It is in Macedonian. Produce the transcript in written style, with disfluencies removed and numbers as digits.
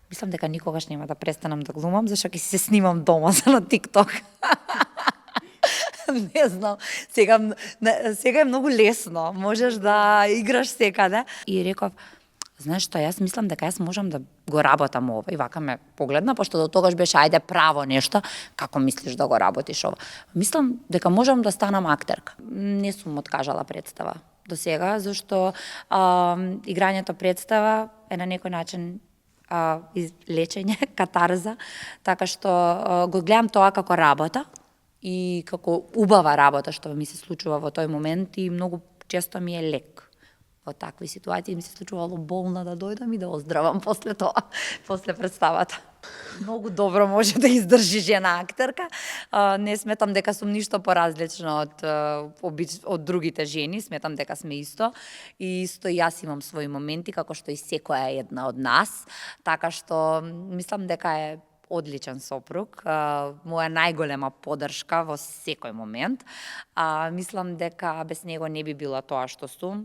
Мислам дека никогаш нема да престанам да глумам, зашто ќе се снимам дома за на TikTok. Не знам, сега е многу лесно, можеш да играш секаде. И реков, знаеш што, јас мислам дека јас можам да го работам ова. И вака ме погледна, пошто до тогаш беше ајде право нешто, како мислиш да го работиш ова? Мислам дека можам да станам актерка. Не сум откажала представа до сега, зашто играњето представа е на некој начин лечење, катарза, така што го гледам тоа како работа и како убава работа што ми се случува во тој момент и многу често ми е лек. Во такви ситуации ми се случувало болна да дојдам и да оздравам после тоа, после представата. Многу добро може да издржиш една актерка. Не сметам дека сум ништо поразлична од другите жени, сметам дека сме исто. И исто и јас имам своји моменти, како што и секоја една од нас. Така што мислам дека е одличен сопруг, моја најголема поддршка во секој момент. Мислам дека без него не би била тоа што сум.